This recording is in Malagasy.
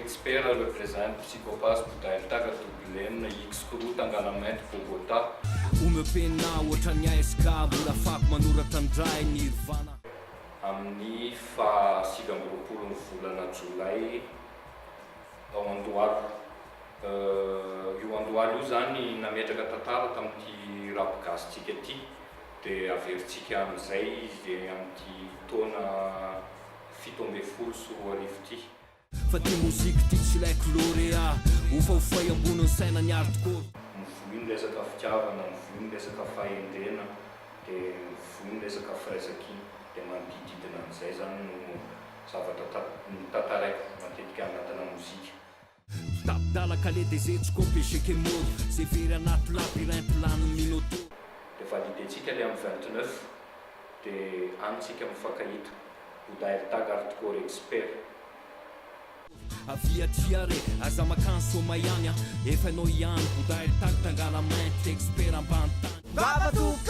Expert represent Psychopass Bodailtaka Double N X Crew Tangalamainty Bogota. Omeo penina ohatran'ny ASK mbola afako manoratra ndray Nirvana. Amin'ny faha 29 ny volana jolay ao Andohalo. Io Andohalo io izany nametraka tantara tamin'ity rap gasy-tsika ity dia averintsika amin'izay izy amin'ity taona 2017 ity. Fa ty moziky ty tsy ilaiko lauréat Hofahofay ambonin'ny saina ny hardcore. Mivoy ny resaka fitiavana, mivoy ny resaka fahendrena, dia mivoy ny resaka firaisankina. Dia manodididina an'izay izany no zavatra tantaraiko matetika anatina mozika. Tapi-dalaka le dezetsko PGK moro Ze very anaty labyrinthe lanin'ny minotaure. Dia valider-tsika ilay amin'ny 29 dia any tsika mifankahita. Bodairtag Hardcore Expert. Avia aty re, aza makany soma ihany a, efa ianao ihany, Bodairtag Tangalamainty, expert ambany tany. Vava tokana.